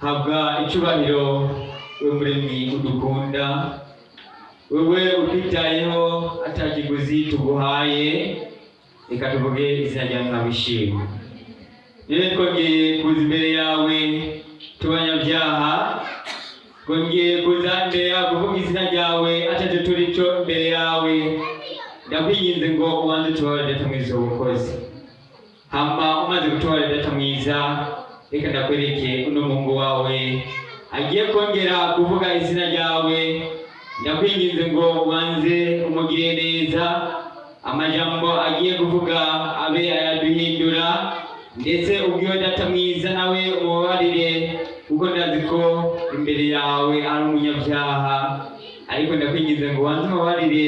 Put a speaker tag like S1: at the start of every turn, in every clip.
S1: Habwa icubahiro, we Muremyi udukunda, wewe utwitayeho ata kiguzi tuguhaye. Reka tuvuge izina ryawe nkabishima. Rero twongeye kuza imbere yawe tubanyabyaha, twongeye kuza imbere yawe kuvuga izina ryawe ataco turico imbere yawe. Ndakwinginze ngo ubanze utubabarire, Data mwiza ubukozi. Hama umaze gutubarira, Data mwiza, reka ndakwereke uno muhungu wawe agiye kongera kuvuga izina ryawe. Ndakwinginze ngo ubanze umugire neza, amajambo agiye kuvuga abe ayaduhindura, ndetse ubwiwe, Data mwiza, nawe umubabarire, kuko ndazi ko imbere yawe ari umunyabyaha. Ariko ndakwinginze ngo ubanze umubabarire,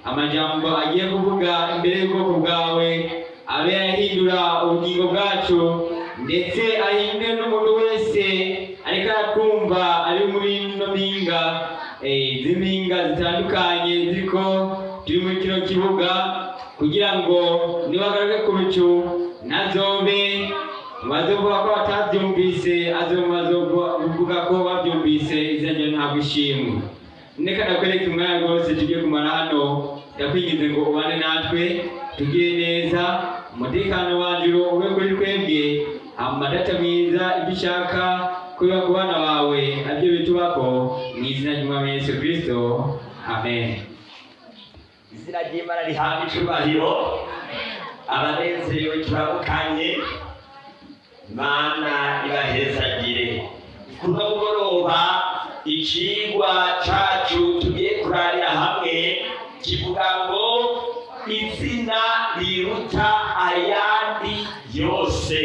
S1: amajambo agiye kuvuga imbere y'ubwoko bwawe abe yahindura ubugingo bwacu, ndetse ahindure n'umuntu wese ariko aratwumva ari muri ino mpinga z'impinga zitandukanye ziriko turi muri kino kibuga, kugira ngo nibagaruke ku bicu nazobe bazovuga ko batabyumvise, azobe bazovuga ko babyumvise. Izina ryawe ntabwo ishimwe. Reka ndakwereka umwanya rwose tugiye kumara hano. Ndakwinginze ngo ubane natwe, tugire neza, umutekano wanje ube kuri twebwe. Hama, Data mwiza, ibyo ushaka kubiba ku bana bawe aribyo bitubako, mu izina ry'Umwami Yesu Kristo, amen.
S2: Izina ry'Imana rihabwa icubahiro. Abanezerewe turamukanye, Imana ibahezagire. Kuno mugoroba icigwa cacu tugiye kurarira hamwe kivuga ngo izina riruta ayandi yose.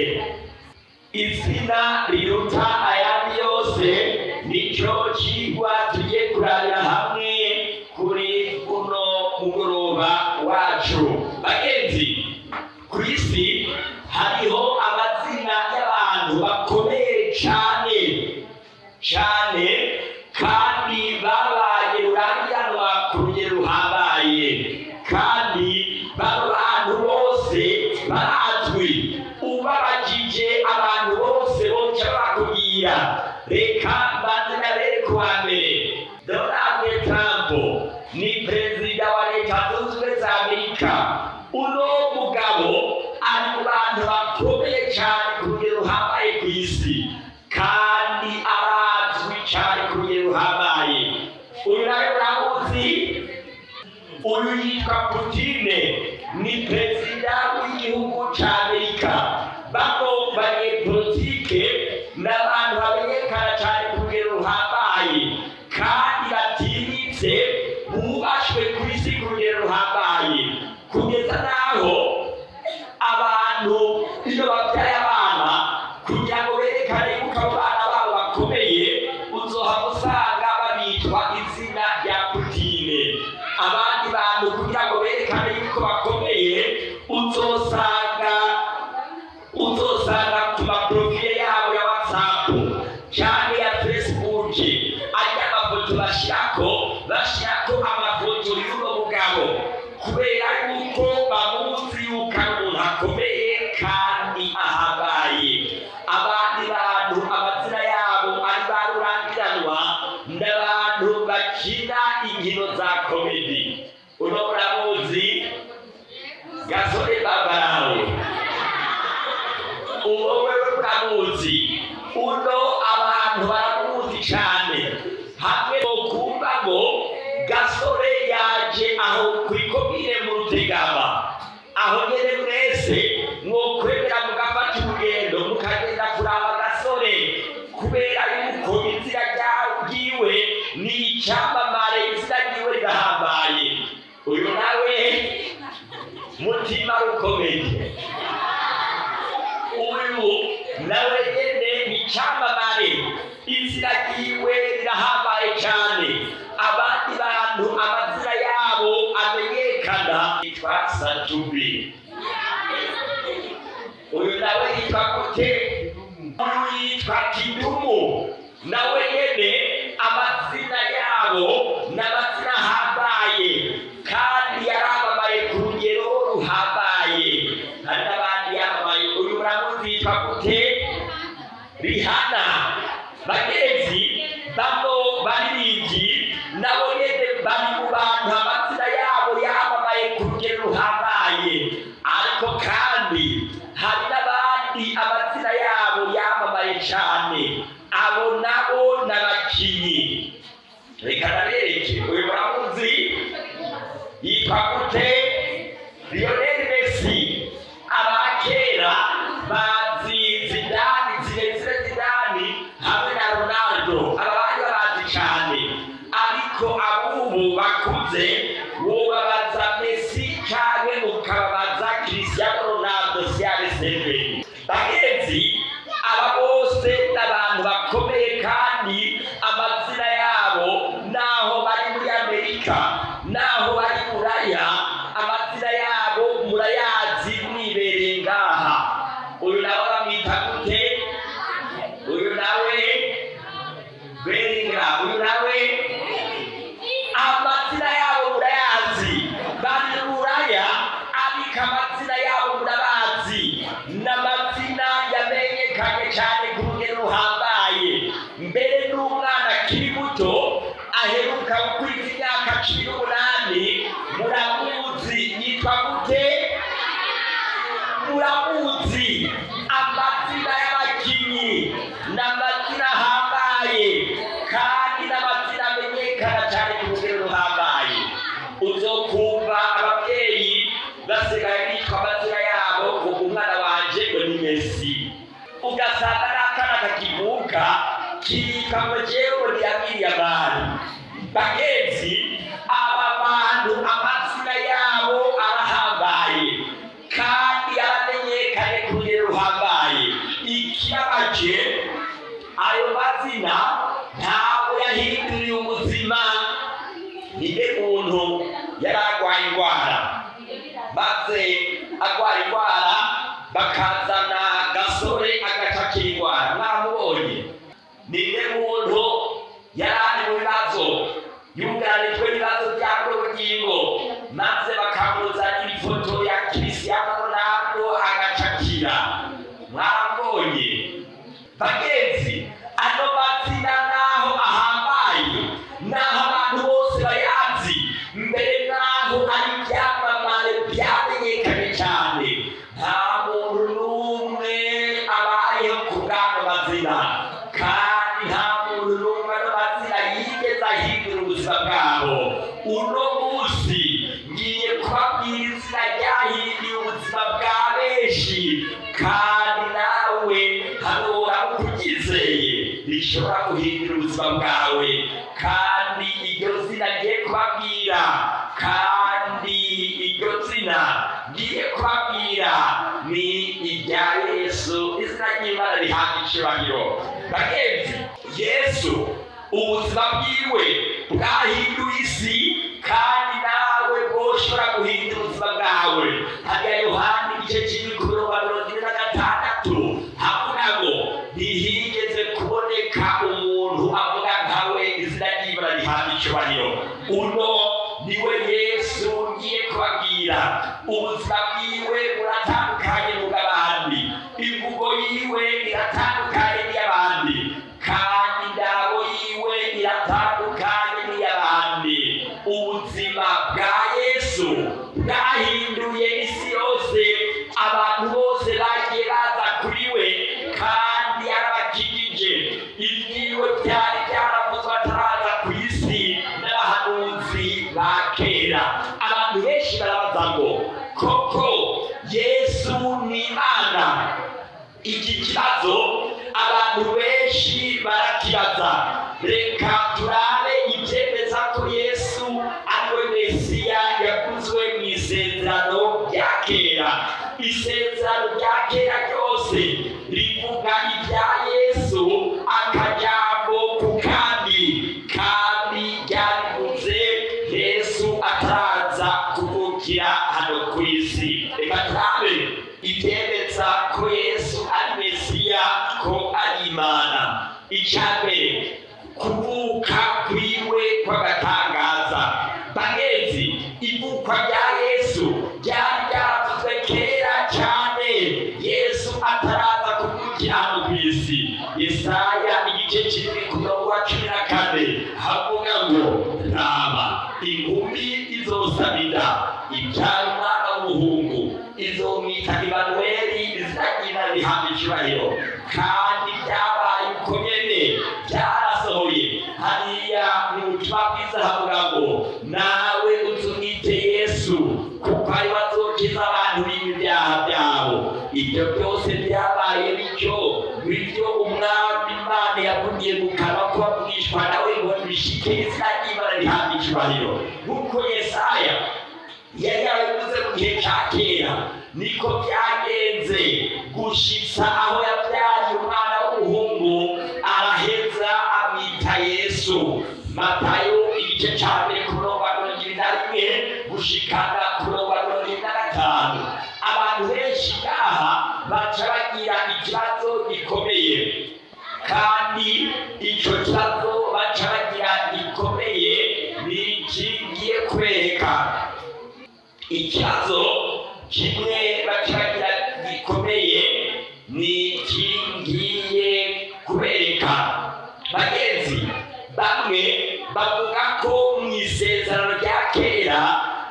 S2: Izina riruta ayandi yose nico cigwa tugiye kurabira hamwe kuri uno mugoroba wacu. Bagenzi, ku isi hariho amazina y'abantu bakomeye cane cane kandi babaye rurangiranwa ku rugero ruhambaye, kandi bano bantu bose barazwi. Ubabajije, abantu bose boca bakubwira. Reka mbanze ndabereke uwa mbere. Donald Trump ni perezida wa Leta Zunze Ubumwe za Amerika. Uno mugabo ari mu bantu bakomeye cyane ku rugero ruhambaye ku isi, kandi arazwi cyane ku rugero ruhambaye. Uyu nawe muramuzi, uyu yitwa Putine, ni perezida w'igihugu cya Amerika. Bano banyepolitike ni abantu bamenyekana cyane ku rugero ruhambaye kandi batinyitse, bubashwe ku isi ku rugero ruhambaye, kugeza n'aho abantu iyo babyaye abana, kugira ngo berekane yuko abo bana babo bakomeye, uzohava usanga babitwa izina rya Putine. Abandi bantu, kugira ngo berekane yuko bakomeye, uzosanga ku ma profile yabo ya WhatsApp cyangwa ya Facebook, arya amafoto bashyirako amafoto y'uno mugabo, kubera yuko bamuzi yuko ari umuntu akomeye kandi ahambaye. Abandi bantu amazina yabo ari ba rurangiranwa n'abantu bakina inkino za comédie. Uno muramuzi, Gasore Babarawe. Uwo wewe muramuzi. Uno abantu baramuzi cyane. Hamwe bokumva ngo Gasore yaje aho kw'ikomine mu Rutegama, aho nyene mwese mwokwemera mugafata urugendo mukagenda kuraba Gasore, kubera yuko izina ryiwe ni icyamamare, izina ryiwe rirahambaye. Uyu nawe Mutima Rukomeye, uyu nawe nyene ni icyamamare, izina ryiwe rirahambaye cyane. Abandi bantu amazina yabo amenyekana yitwa Satubi. Uyu nawe yitwa gute? Uyu yitwa Kidumu. Nawe nyene amazina yabo ni amazina ahambaye kandi yaramamaye ku rugero ruhambaye. Hari n'abandi yamamaye. Uyu muramuzi, yitwa gute? Rihana. Bagenzi, bano baririmbyi nabo nyene bari mu bantu amazina yabo yamamaye ku rugero ruhambaye, ariko kandi hari n'abandi amazina yabo yamamaye cane. Abo nabo n'abakinyi. Reka nabereke. Uyu muramuzi, yitwa gute? Lionel Messi. Abakera bazi Zidane, Zinedine Zidane hamwe na Ronaldo. Aba bari babazi cane, ariko abubu bakuze wobabaza Messi canke ukababaza Cristiano Ronaldo, CR7. Bagenzi, aba bose n'abantu bakomeye, kandi amazina yabo, naho bari muri Amerika, naho bari Buraya, amazina yabo murayazi mwibereye ngaha. Uyu nawe bamwita gute? Uyu nawe Bellingham. Uyu nawe, amazina yabo murayazi. Bari Buraya, ariko amazina yabo murabazi, n'amazina yamenyekanye cyane ku rugero ruhambaye. Mbere n'umwana akiri muto aheruka gukwiza imyaka 18 muramuzi, yitwa gute? Muramuzi. Amazina y'abakinyi n'amazina ahambaye, kandi n'amazina amenyekana cyane ku rugero ruhambaye. Uzokumva ababyeyi basigaye bitwa amazina yabo ngo umwana wanje ngo ni Messi, ugasanga n'akana kakivuka kitwa ngo jewe ni Lamine Yamal. Bagenzi, aba bantu amazina yabo arahambaye kandi yaramenyekanye ku rugero ruhambaye. Ikibabaje, ayo mazina ntabwo yahinduriye ubuzima. Ninde muntu yari arwaye indwara, maze arwara indwara bakazana gasore agacakira indwara? Mwamubonye? Ninde muntu yari ari mu bibazo, yugarijwe n'ibibazo byabwo bugingo, maze bakamuzanira ifoto ya Cristiano Ronaldo agacakira? Mwamubonye? Bagenzi, ano mazina naho ahambaye, naho abantu bose bayazi, mbere naho ari ibyamamare byamenyekanye cyane, nta muntu n'umwe abayeho ku bw'ano mazina, kandi nta muntu n'umwe ano mazina yigeze ahindura ubuzima bwabo. Uno munsi ngiye kubabwira izina ryahinduye ubuzima bwa benshi, kandi nawe hano uramukuryizeye rishobora guhindura ubuzima bwawe. Kandi iryo zina ngiye kubabwira, kandi iryo zina ngiye kubabwira ni irya Yesu. Izina ry'Imana rihabwa icubahiro. Bagenzi, Yesu ubuzima bwiwe bwahinduye isi, kandi nawe bwoshobora guhindura ubuzima bwawe. Hariya Yohani igice kimwe ku mirongo 46 havuga ngo ntihigeze kuboneka umuntu avuga nkawe. Izina ry'Imana rihabwa icubahiro. Uno niwe Yesu ngiye kubabwira. Ubuzima bwiwe buratandukanye n'ubw'abandi, imvugo yiwe iratandukanye n'iy'abandi, kandi indabo yiwe iratandukanye n'iy'abandi. Ubuzima bwa Yesu bwahinduye isi yose. Abantu bose bagiye baza kuri we, kandi yarabakijije. Ibyiwe byari byaravuzwe ataraza ku isi n'abahanuzi ba kera. Abantu benshi barabaza ngo koko Yesu ni Imana? Iki kibazo abantu benshi barakibaza. Reka turabe ibyemeza ko Yesu ariwe Mesiya yavuzwe mu Isezerano rya Kera. Isezerano rya Kera ryose rivuga ibya Yesu akajambo ku kandi, kandi ryarivuze Yesu ataraza kuvukira hano ku isi. Reka turabe ibyemeza ko Yesu ari Mesiya, ko ari Imana. Icya mbere, kuvuka kwiwe kw'agatangaza. Bagenzi, ivukwa rya Yesu ryari ryaravuzwe kera cyane, Yesu ataraza kuvukira hano ku isi. Yesaya igice Igice kimwe ku murongo wa 14 havuga ngo: "Raba, inkumi izosama inda, ibyara umwana w'umuhungu, izomwita Imanuweli." Izina ry'Imana rihabwa icyubahiro. Kandi byabaye uko nyene, byarasohoye. Hariya mu Butumwa Bwiza havuga ngo: "Nawe uzumwite Yesu, kuko ari we azokiza abantu b'ibyaha byabo." Ibyo byose byabaye bityo bityo Umwami Imana yavugiye mu kanwa ko bavugishwa nawe ngo bishike. Izina ry'Imana rihabwa icyubahiro. Nk'uko Yesaya yari yarabivuze mu gihe cya kera, niko byagenze gushitsa aho yabyaye umwana w'umuhungu, araheza amwita Yesu. Matayo igice cya 1 ku murongo wa 21 gushikana ku murongo wa 75. Abantu benshi ngaha baca bagira ikibazo gikomeye, kandi ico kibazo baca bagira gikomeye ni iki ngiye kwereka. Ikibazo kimwe baca bagira gikomeye ni iki ngiye kubereka. Bagenzi, bamwe bavuga ko mu Isezerano rya Kera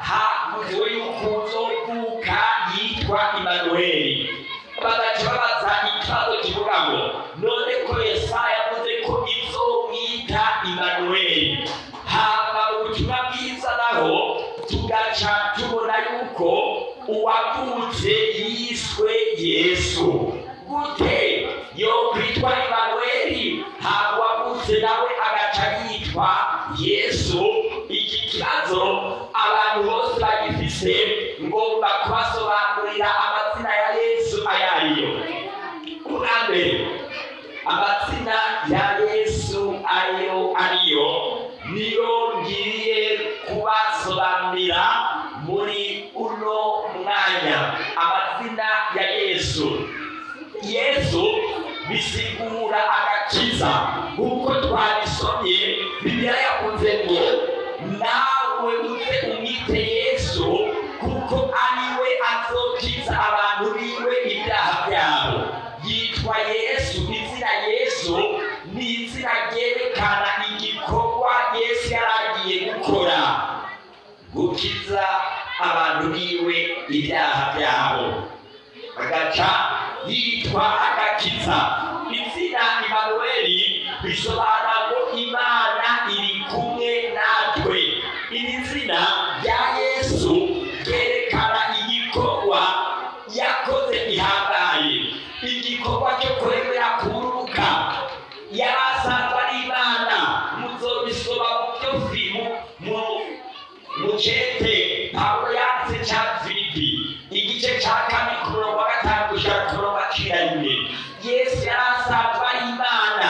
S2: havuzwe yuko uzovuka yitwa Imanuweli. Bagaca babaza ikibazo kivuga ngo: "None ko Yesaya yavuze ko izomwita Imanuweli, hama mu Butumwa Bwiza naho tugaca tubona yuko uwavutse yiswe Yesu, gute yo kwitwa Imanuweli, hama uwavutse nawe agaca yitwa Yesu?" Iki kibazo abantu bose bagifise. Ngomba kubasobanurira amazina ya Yesu ayo ariyo. Ubwa mbere, amazina ya Yesu ayo ariyo niyo ngiye kubasobanurira muri uno mwanya. Amazina ya Yesu: Yesu bisigura agakiza, nk'uko twabisomye. Bibiliya yavuze ngo: "Nawe uze umwite Yesu, kuko ari we azokiza abantu biwe ibyaha byabo." Yitwa Yesu. Izina Yesu ni izina ryerekana igikorwa Yesu yari agiye gukora, gukiza abantu biwe ibyaha byabo, agaca yitwa agakiza. Izina Imanuweli bisobanura ngo Imana iri kumwe natwe. Iri zina rya Yesu ryerekana igikorwa yakoze gihambaye, igikorwa cyo kwemera kururuka. Yari asanzwe ari Imana. Muzobisoma mu byo mu cete Pawulo yanditse cya Filipi, igice cya 2 ku murongo wa 5 gushika ku murongo wa 11. Yesu yari asanzwe ari Imana,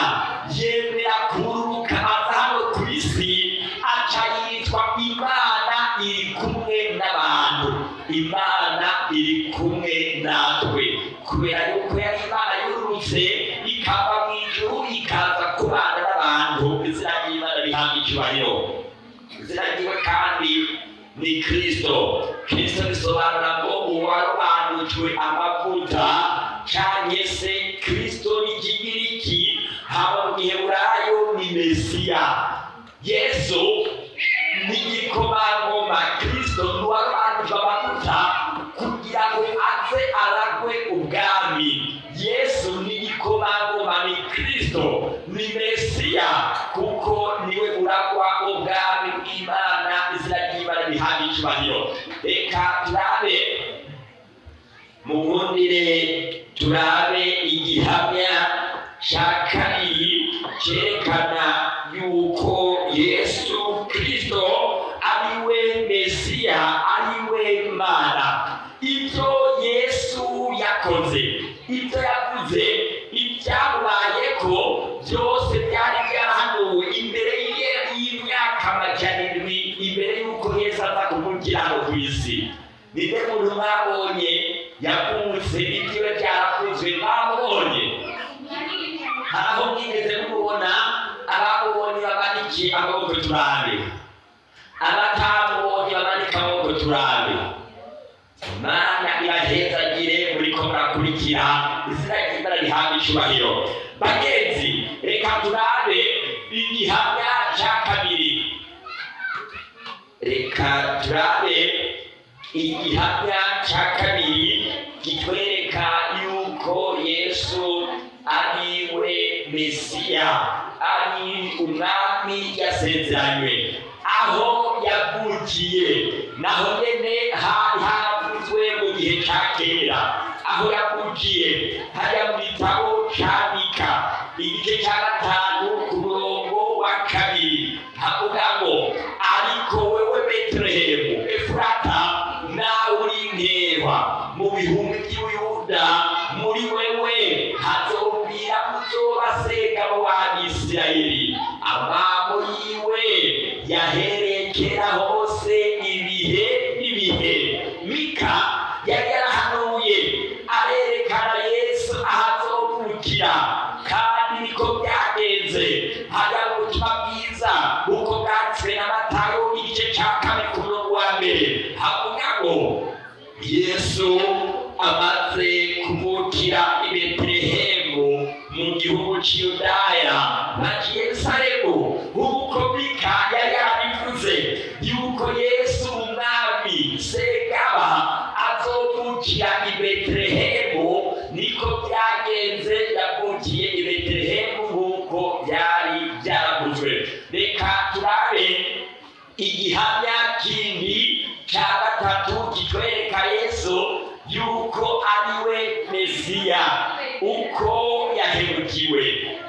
S2: yemera kururuka aza hano ku isi, aca yitwa Imana iri kumwe n'abantu, Imana iri kumwe natwe, kubera yuko yari Imana yururutse ikava mu ijuru ikaza kubana n'abantu. Izina ry'Imana rihabwa icyubahiro. Izina ryiwe kandi ni Kristo. Kristo bisobanura ngo uwarobanujwe amavuta, canke se Kristo ni Ikigiriki, haba mu Giheburayo ni Mesiya. Yesu ni igikomangoma. Kristo ni uwarobanujwe amavuta kugira ngo aze aragwe ubwami. Yesu ni igikomangoma, ni Kristo, ni Mesiya, kuko niwe uragwa ubwami bw'Imana. Izina ry'Imana rihabwa icyubahiro. Reka turabe, mukundire turabe igihamya cya kabiri cyerekana yuko Yesu Kristo ari we Mesiya, ari we Mana. Ibyo Yesu yakoze, ibyo yavuze, ibyamubayeko byose byari byarahanuwe imbere y'imyaka 700 imbere y'uko Yesu aza kuvukira hano ku isi. Ninde muntu mwabonye yavutse ibyiwe byaravuzwe? Mwamubonye? Hari aho mwigeze mubona? Abamubonye bamanike amaboko turabe. Abatamubonye bamanike amaboko turabe. Mana ibahezagire muriko murakurikira. Izina ry'Imana rihabwa icubahiro. Bagenzi, reka turabe igihamya cya kabiri. Reka turabe igihamya cya kabiri kitwereka yuko Yesu ari we Mesiya, ari umwami yasezeranywe. Aho yavukiye naho nyene hari haravuzwe mu gihe ca kera. Aho yavukiye hariya mu gitabo ca Mika, igice ca 5 ku murongo wa 2, havuga ngo: "Ariko wewe Betelehemu Efurata, nawe uri nkehwa mu bihumbi by'Ubuyuda, muri wewe hazobwira muzoba sengabo w'Abisirayeli. Amamo yiwe yahereye kera hose, ibihe n'ibihe." Mika yari yarahanuye, arerekana Yesu ahazovukira, kandi niko byagenze. Hajya mu butumwa bwiza uko bwanditswe na Matayo, igice cya 2 ku murongo wa 1, havuga ngo: "Yesu amaze kuvukira i Betelehemu mu gihugu c'Yudaya, baja i Yerusalemu nk'uko Mika yari yarabivuze yuko Yesu umwami Segaba azovukira i Betelehemu." Niko byagenze, yavukiye i Betelehemu nk'uko byari byaravuzwe. Reka turabe igihamya kindi cya gatatu kitwereka Yesu yuko ari we Mesiya. Uko yahemukiwe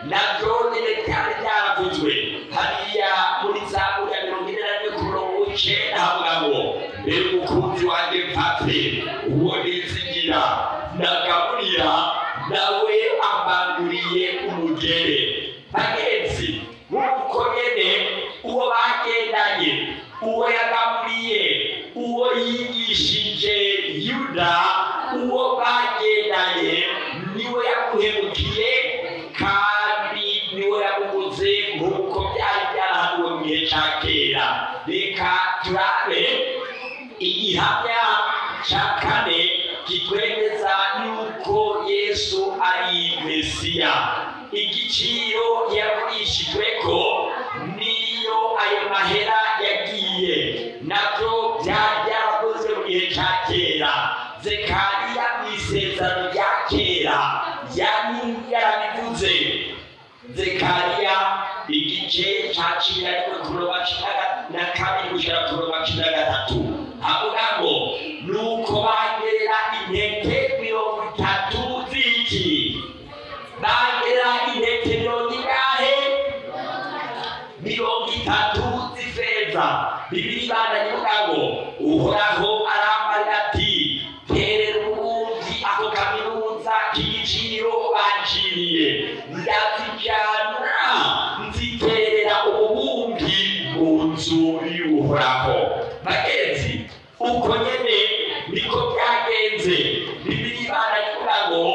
S2: nabyo nyine byari byaravuzwe. Hariya muri Zaburi ya 41 ku murongo w'9 havuga ngo: "Mbere umukunzi wanjye mfate, uwo nizigira nagaburira, nawe ambanguriye umugere." Bagenzi, nk'uko nyene uwo bagendanye, uwo yagaburiye, uwo yigishije, Yuda, uwo bagendanye, niwe yamuhemukiye kandi niwe yamuguze nk'uko byari byarahanuwe mu gihe cya kera. Reka turabe igihamya cya kane kitwemeza yuko Yesu ari Mesiya. Igiciro yagurishijweko niyo ayo mahera yagiye, nabyo byari byarakozwe mu gihe cya kera. Zekariya mu isezerano rya kera yari yarabivuze. Zekariya igice cya 11 ku murongo wa 12 gushira ku murongo wa 13 havuga ngo: "Nuko bagerera intete 30 z'iki?" Bagera intete mirongo ingahe? 30 z'ifeza. Bibiliya ibandanya ivuga ngo: "Uhoraho arambarira ati: 'Terera ububumbyi ako kaminuza k'igiciro baciriye.' Ndazijana nziterera ububumbyi mu nzu y'Uhoraho." Bagenzi, uko nyene niko byagenze. Bibiliya ibandanya ivuga ngo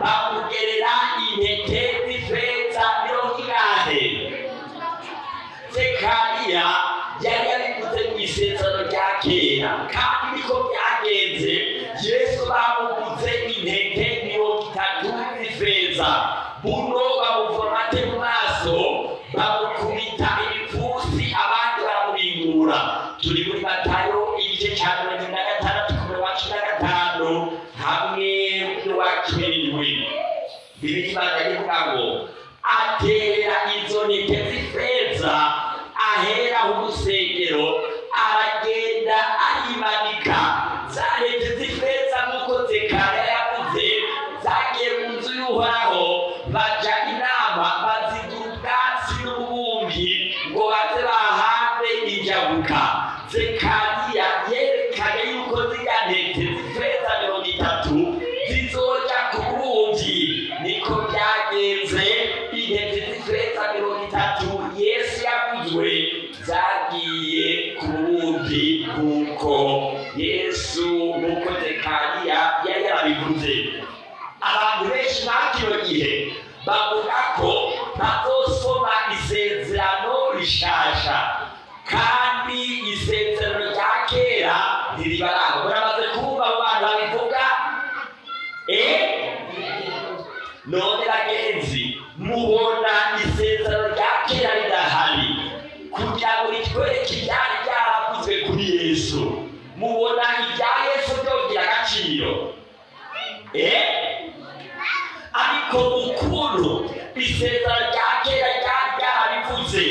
S2: bamugerera intete z'ifeza mirongo ingahe? Zekariya yari yabivuze mu isezerano rya kera, kandi niko byagenze. Yesu bamuguze intete 30 z'ifeza. Buno bamuvomate mu maso, bamukubita ibipfusi, abandi baramubingura. Turi muri Matayo igice cya 46 ku murongo wa 15 hamwe n'uwa 17. Bibiliya ibandanya ivuga ngo aterera izo ntete z'ifeza ahera h'urusengero, aragenda arimanika. Za ntete z'ifeza, nk'uko Zekariya yavuze, zagiye mu nzu y'Uhoraho. Baja inama, bazigura ubwatsi n'ububumbyi ngo baze bahambe injabuka. Zekariya yerekanye yuko zirya ntete z'ifeza 30 zizoja ku bubumbyi. Niko byagenze, intete z'ifeza 30 Yesu yaguzwe zagiye ku bubumbyi, nk'uko Yesu, nk'uko Zekariya yari yarabivuze. Abantu benshi ba kino gihe bavuga ko bazosoma isezerano rishasha kandi isezerano rya kera ntiribaranga. Muramaze kumva abo bantu babivuga? None bagenzi, Isezerano rya kera ryari ryarabivuze,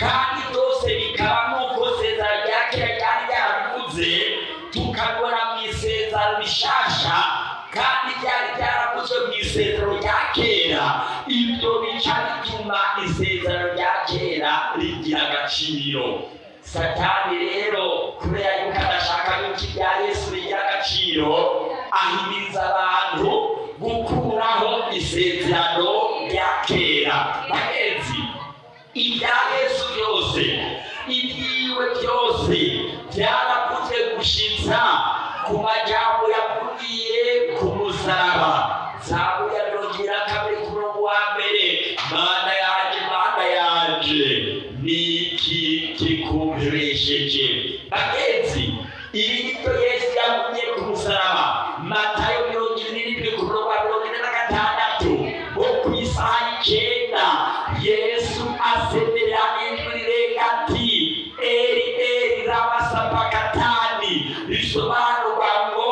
S2: kandi byose bikaba nk'uko isezerano rya kera ryari ryarabivuze, tukabibona mu isezerano rishasha, kandi ryari ryaravuzwe mu isezerano rya kera. Ibyo bica bituma isezerano rya kera rigira agaciro. Satani rero, kubera yuko adashaka yuko ibya Yesu bigira agaciro, ahimiriza abantu gukuraho isezerano rya kera. Bagenzi, ibya Yesu byose, ibyiwe byose byaravuze gushitsa ku majambo yavugiye ku musaraba. Zaburi ya 22 ku murongo wa mbere: "Mana yanje, Mana yanje, niki kikumpebesheje?" Bagenzi, ibi nibyo Yesu yavugiye ku musaraba. Matayo 27 ku murongo wa 46: "Ngo ku isaha y'9 Yesu asemera ijwi rirenga ati: Eli, Eli, lama sabakatani?" Bisobanurwa ngo: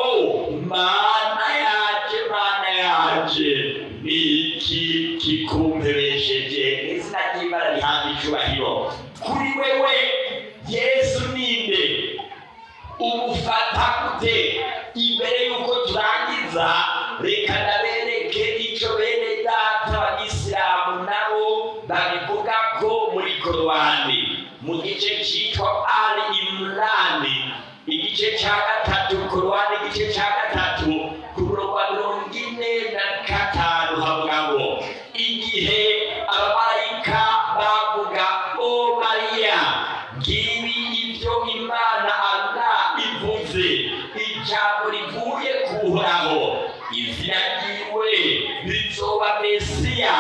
S2: "Mana yanje, Mana yanje, niki kikumpebesheje?" Izina ry'Imana rihabwa icubahiro. Kuri wewe, Yesu ninde? Umufata gute? Imbere y'uko turangiza, reka ndabereke icyo bene data Abayisilamu nabo babivuga ko muri Korowani, mu gice cyitwa Ali Imrani, igice cya 3. Korowani igice cya 3 ku murongo wa 45 havuga ngo: "Igihe abamarayika bavuga: 'O Mariya, ngibi ibyo Imana Allah ivuze, ijambo rivuye ku Uhoraho: izina ryiwe rizoba Mesiya,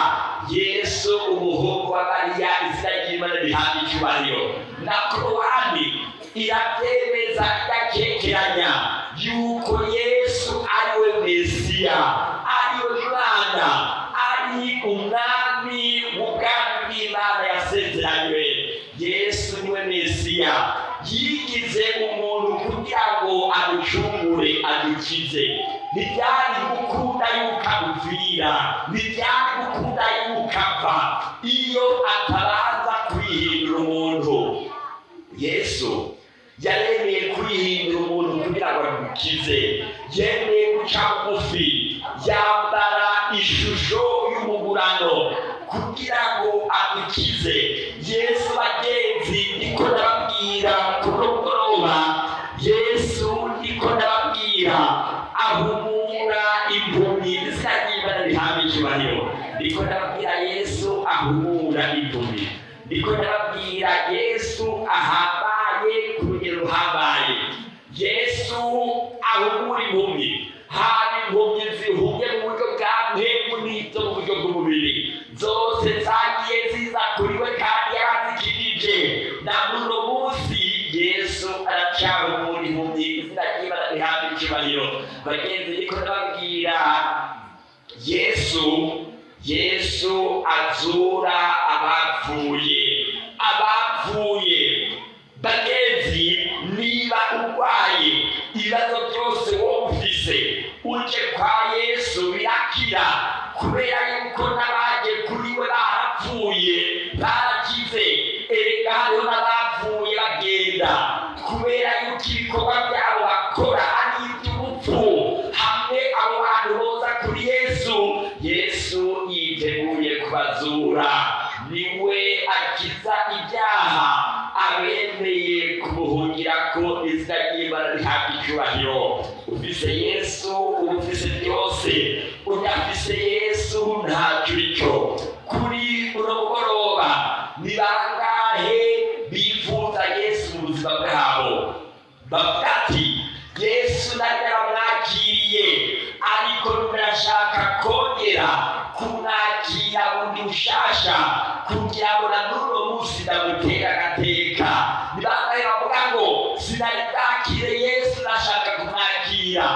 S2: Yesu umuhungu wa Mariya.'" Izina ry'Imana rihabwa icyubahiro. Na Korowani irabyemeza idakekeranya yuko Yesu ariwe Mesiya, ariwe Mwana, ari umwami w'ubwami bw'Imana yasezeranywe. Yesu niwe Mesiya, yigize umuntu kugira ngo aducungure, adukize. Ntibyari gukunda yuko agupfira, ntibyari gukunda yuko apfa iyo atabanza kwihindura umuntu. Yesu yaremeye kwihindura umuntu kugira ngo agukize. Yemeye guca bugufi, yambara ishusho y'umugurano kugira ngo adukize. Yesu, bagenzi, niko ndababwira kuri mugoroba, Yesu niko ndababwira ahumura impumyi. Izina ry'Imana rihabwa icyubahiro. Niko ndababwira Yesu ahumura impumyi. Niko ndababwira Yesu ahambaye ku rugero ruhambaye. Yesu ahumura impumyi, haba impumyi zihumye mu buryo bwa mpemu n'izo mu buryo bw'umubiri, zose zagiye ziza kuri we kandi yarazikijije. Na muno munsi Yesu aracyahumura impumyi. Izina ry'Imana rihabwa icyubahiro. Bagenzi, niko ndababwira Yesu, Yesu azura abapfuye, abapfuye. Bagenzi, niba urwaye, ibibazo byose wowe ufise, uje kwa Yesu birakira, kubera yuko n'abaje kuri we barapfuye barakize. Erega hariho n'abapfuye bagenda kubera yuko ibikorwa byabo bakora ari iby'ubupfu. Hamwe abo bantu boza kuri Yesu, Yesu yiteguye kubazura. Niwe akiza ibyaha abemeye kumuhungira ko. Izina ry'Imana rihabwa icyubahiro. Ufise Yesu uba ufise byose, udafise Yesu ntacyo urico. Kuri uno mugoroba, ni bangahe bifuza Yesu mu buzima bwabo, bavuga ati: "Yesu nari naramwakiriye, ariko ndashaka kongera kumwakira bundi bushasha kugira ngo na n'uno munsi ndamutera agateka"? Ni bangahe bavuga ngo: "Sinari bwakire Yesu, ndashaka kumwakira,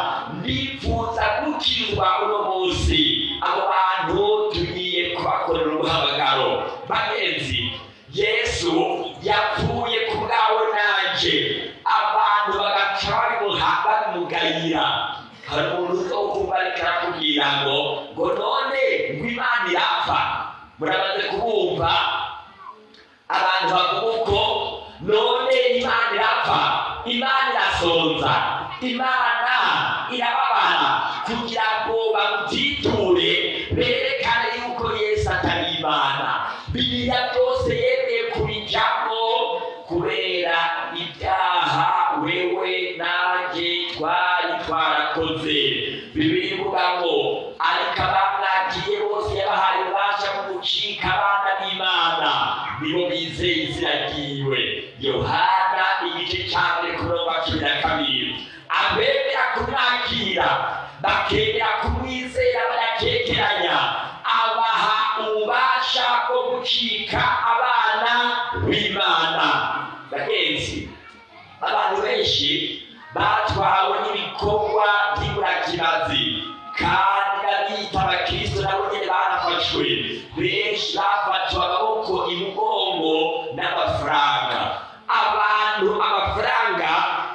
S2: ndifuza gukizwa uno munsi"? Abo bantu tugiye kubakorera ubuhamagaro. Bagenzi, Yesu yapfuye ku bwawe nanje, abantu bagaca babimuha, babimugayira. Hari umuntu uzokumva ariko arakubwira ngo none ngo Imana irapfa? Muramaze. Wumva abantu bavuga uko: none Imana irapfa, Imana irasonza, Imana irababara, kugira ngo bamutiture, berekane yuko Yesu atari Imana. Biriya byose yemeye kubijamo kubera ibyaha wewe nanjye twari twarakoze. Bibiliya ivuga ngo: ariko abamwakiye bose yabahaye ububasha bwo gucika abana b'Imana, nibo bizeye izina ryiwe. Yohana igice cya 1 ku murongo wa 12. Abemera kumwakira, bakemera kumwizera badakekeranya, abaha ububasha bwo gucika abana b'Imana. Bagenzi, abantu benshi batwawe n'ibikorwa by'iburakimazi, kandi n'abiyita abakristo nabo nyene barafashwe. Benshi bafatiwe amaboko imugongo n'amafaranga. Abantu amafaranga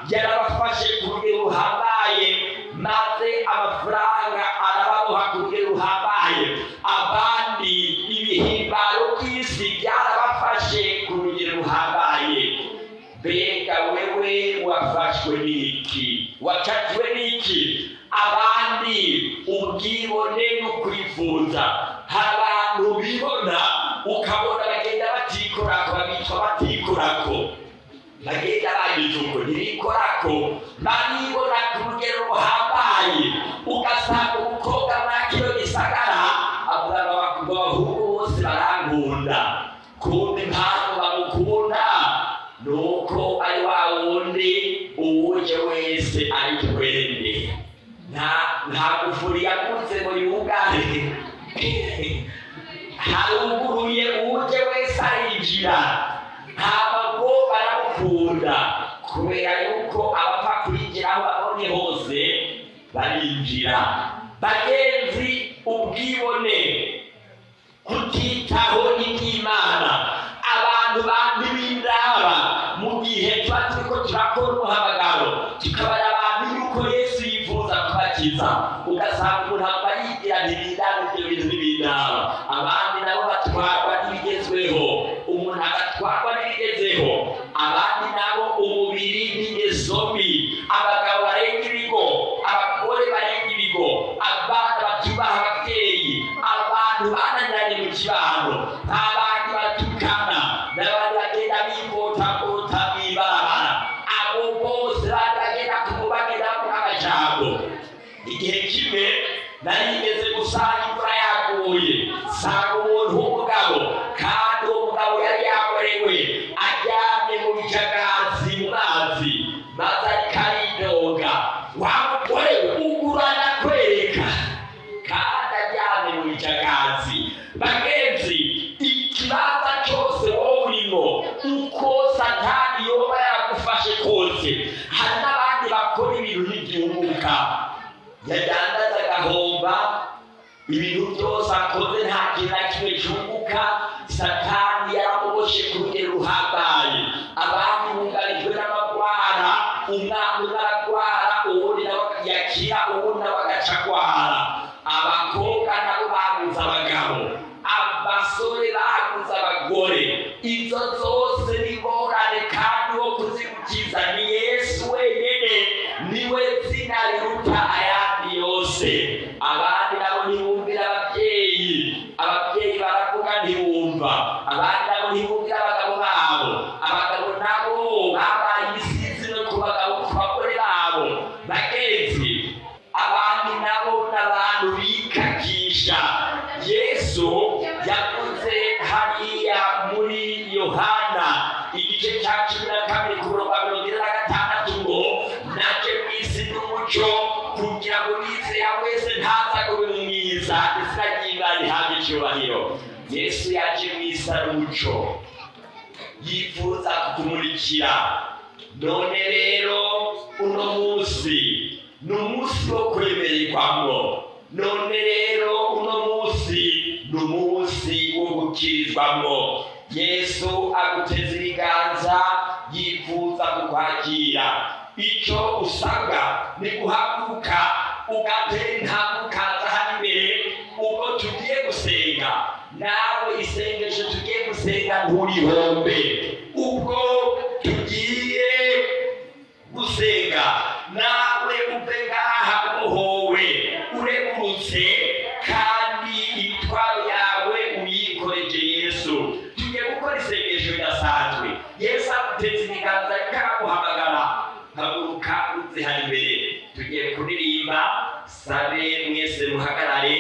S2: yarabafashe ku rugero ruhambaye, maze amafaranga arababoha ku rugero ruhambaye. Abandi ibihimbaro by'isi byarabafashe ku rugero ruhambaye. Mbega wewe wafashwe n'iki? Wacakiwe n'iki? Abandi ubwibone no kwifuza. Hari abantu bibona, ukabona bagenda batikorako, babitwa batikorako, bagenda bagize uko ntibikorako, baribona ku rugero ruhambaye. Ugasanga umukobwa muri kino gisagara avuga ngo abahungu bose barankunda. Kumva impamvu bamukunda nuko ari wa wundi uwuje wese ari twende, nta gufuri yaguze ngo yugare, haruguruye, uwuje wese arinjira. Ntabwo baramukunda kubera yuko abapfa kwinjira aho babonye hose barinjira. Bagenzi, ubwibone, kutitaho iby'Imana, abantu bandi b'indaba, mu gihe tuba turiko turakora umuhamagaro, tukabara abantu yuko Yesu yifuza kubakiza, ugasanga umuntu aba yigira ntibindaba, ibyo bintu ntibindaba. Abandi nabo batwarwa n'ibigezweho, umuntu agatwarwa n'ibigezeho. Abandi nabo umubiri n'ingeso mbi, abagabo barenga ibigo, abagore barenga ibigo, abana batubaha ababyeyi, abantu bananiranye mu kibano, abandi batukana, n'abandi bagenda bikotakota mw'ibarabara. Abo bose bandi bagenda kumubagiramo amajambo. Igihe kimwe narigeze gusanga imvura yaguye, sanga umuntu w'umugabo, kandi uwo mugabo yari yaborewe, aryamye mu bijagazi mu mazi, maze ariko aridoga: wa mugore we, ugura ndakwereka, kandi aryamye mu bijagazi. Bagenzi, ikibanza cyose wowe urimo, uko Satani yoba yaragufashe kose, hari n'abandi bakora ibintu ntibyunguka, yadandaza agahomba, ibintu byose akoze nta kintu na kimwe cyunguka. Satani yaramuboshe ku rugero ruhambaye. Abandi bugarijwe n'amagwara, umwana umwe aragwara, uwundi nawe yakira, uwundi nawe agaca agwara. Abakobwa nabo baguze abagabo, abasore baguze abagore. Izo zose ni ingorane, kandi wo kuzigukiza ni Yesu wenyine, niwe zina riruta ayandi yose. Abandi nabo ntibumvira ababyeyi, ababyeyi baravuga ntibumva. Abandi nabo ntibumvira abagabo babo, abagabo nabo babaye ibisizi no ku bagabo, ku bagore babo. Bagenzi, abandi nabo n'abantu bikakisha. Yesu yavuze hariya muri Yohana igice cya 12 ku murongo wa 46 ngo: naje mu isi n'umuco, kugira ngo uwizera wese ntazagube mu mwiza. Izina ry'Imana rihabwe icyubahiro. Yesu yaje mu isi ari umuco, yifuza kukumurikira. None rero uno munsi ni umunsi wo kwemererwamo. None rero uno munsi ni umunsi wo gukirizwamo. Yesu aguteza ibiganza, yifuza kukwakira. Icyo usabwa ni guhaguruka, ugatera intambwe, ukaza hano imbere ubwo tugiye gusenga. Nawe isengesho tugiye Gusenga nturihombe. Ubwo tugiye gusenga, nawe uve ngaha ubohowe, uregurutse, kandi imitwaro yawe uyikoreje Yesu. Tugiye gukora isengesho ridasanzwe. Yesu aguteze ibiganza, ariko araguhamagara. Haguruka uze hano imbere. Tugiye kuririmba, sabe mwese muhagarare.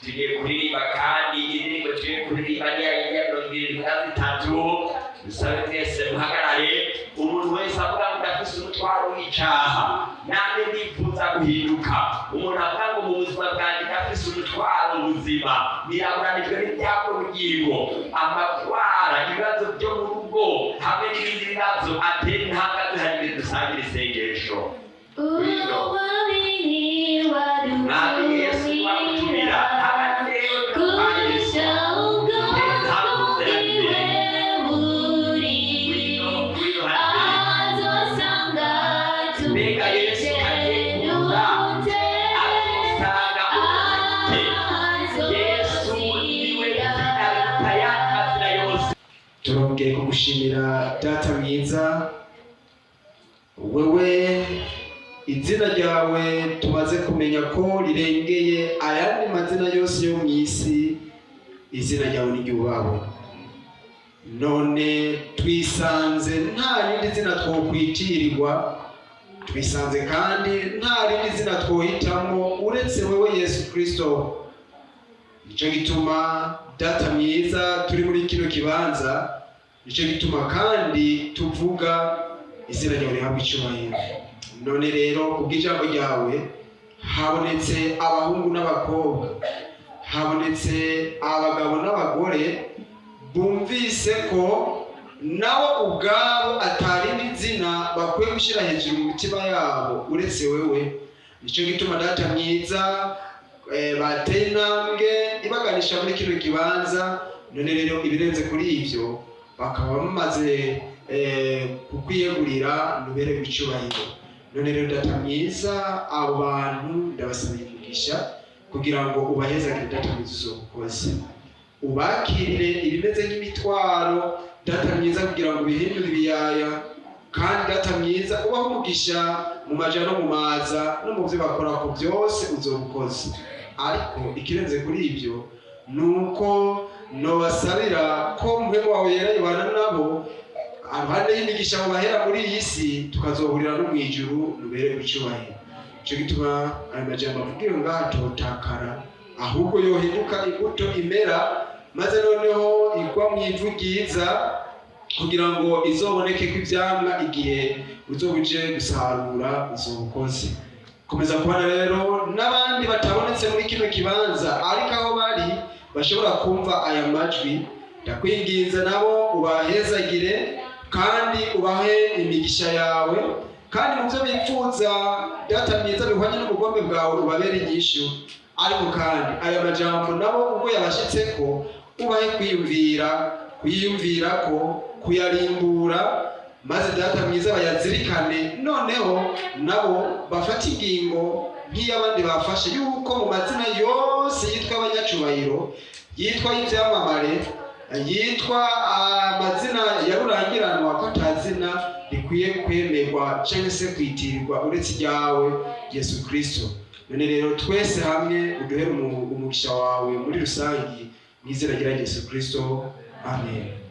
S2: Tugiye kuririmba, kandi indirimbo tugiye kuririmba ni ya 73. Dusabe mwese muhagarare. Umuntu wese avuga ngo ndafise umutwaro w'icaha, nanjye ndifuza guhinduka. Umuntu avuga ngo mu buzima bwanjye ndafise umutwaro, ubuzima biraburanijwe n'ibyago, ubugingo, amatwara, ibibazo byo mu rugo hamwe n'ibindi bibazo, atera intambwe aduhari imbere, dusangire isengesho.
S3: Umubiri
S2: Mwami Yesu, wagutumira
S3: wadutumira
S2: hagati kwa Yesu.
S3: kurusha ubwoko bwiwe buri
S2: Ngwino, ngwino hano imbere.
S3: azosanga
S2: Mbega Yesu agiye kuza,
S3: tumerutse
S2: azosanga umeze. Yesu niwe zina riruta ayandi mazina yose.
S4: Turongeye kugushimira, Data mwiza. Wewe izina ryawe tumaze kumenya ko rirengeye ayandi mazina yose yo mu isi. Izina ryawe niryubahwe. None twisanze nta rindi zina twokwitirirwa, twisanze kandi nta rindi zina twohitamo uretse wewe Yesu Kristo. Nicyo gituma, Data mwiza, turi muri kino kibanza. Nicyo gituma kandi tuvuga izina ryawe rihabwa icyubahiro. None rero, kubw'ijambo ryawe habonetse abahungu n'abakobwa, habonetse abagabo n'abagore bumvise ko nabo ubwabo atarindi zina bakwiye gushyira hejuru mu mitima yabo uretse wewe. Nicyo gituma, Data mwiza, bateye intambwe ibaganisha muri kino kibanza. None rero, ibirenze kuri ibyo, bakaba bamaze kukwiyegurira, nubere icyubahiro. None rero, Data mwiza, abo bantu ndabasabiye umugisha kugira ngo ubahezagire. Data mwiza, uzobukoze, ubakirire ibimeze nk'imitwaro, Data mwiza, kugira ngo ubihindure ibiyaya. Kandi, Data mwiza, ubahe umugisha mu maja no mu maza no mu byo bakora ko byose, uzobukoze. Ariko ikirenze kuri ibyo ni uko nobasabira ko Mpwemu wawe yera yobana nabo aruhande y'imigisha mubahera muri iyi si, tukazohurira no mu ijuru. Nubere icyubahiro. Icyo gituma ayo majambo avugiwe ngaha atotakara, ahubwo yohinduka imbuto imera, maze noneho igwa mu ivu ryiza, kugira ngo izoboneke ko ivyamwa igihe uzoba uje gusarura. Uzobukoze. Komeza kubana rero n'abandi batabonetse muri kino kibanza, ariko aho bari bashobora kumva aya majwi. Ndakwinginze nabo ubahezagire kandi ubahe imigisha yawe, kandi mu byo bifuza, Data mwiza, bihwanye n'ubugombe bwawe, ubabere inyishu. Ariko kandi aya majambo nabo ubwo yabashitseko, ubahe kwiyumvira, kuyiyumvira ko kuyarimbura, maze, Data mwiza, bayazirikane. Noneho nabo bafate ingingo nk'iy'abandi bafashe, yuko mu mazina yose yitwa abanyacubahiro, yitwa y'ibyamamare, yitwa amazina ya rurangiranwa, ko atazina rikwiye kwemerwa cyangwa se kwitirirwa uretse iryawe Yesu Kristo. None rero, twese hamwe uduhere umugisha wawe muri rusange, mu izina rya Yesu Kristo, amen.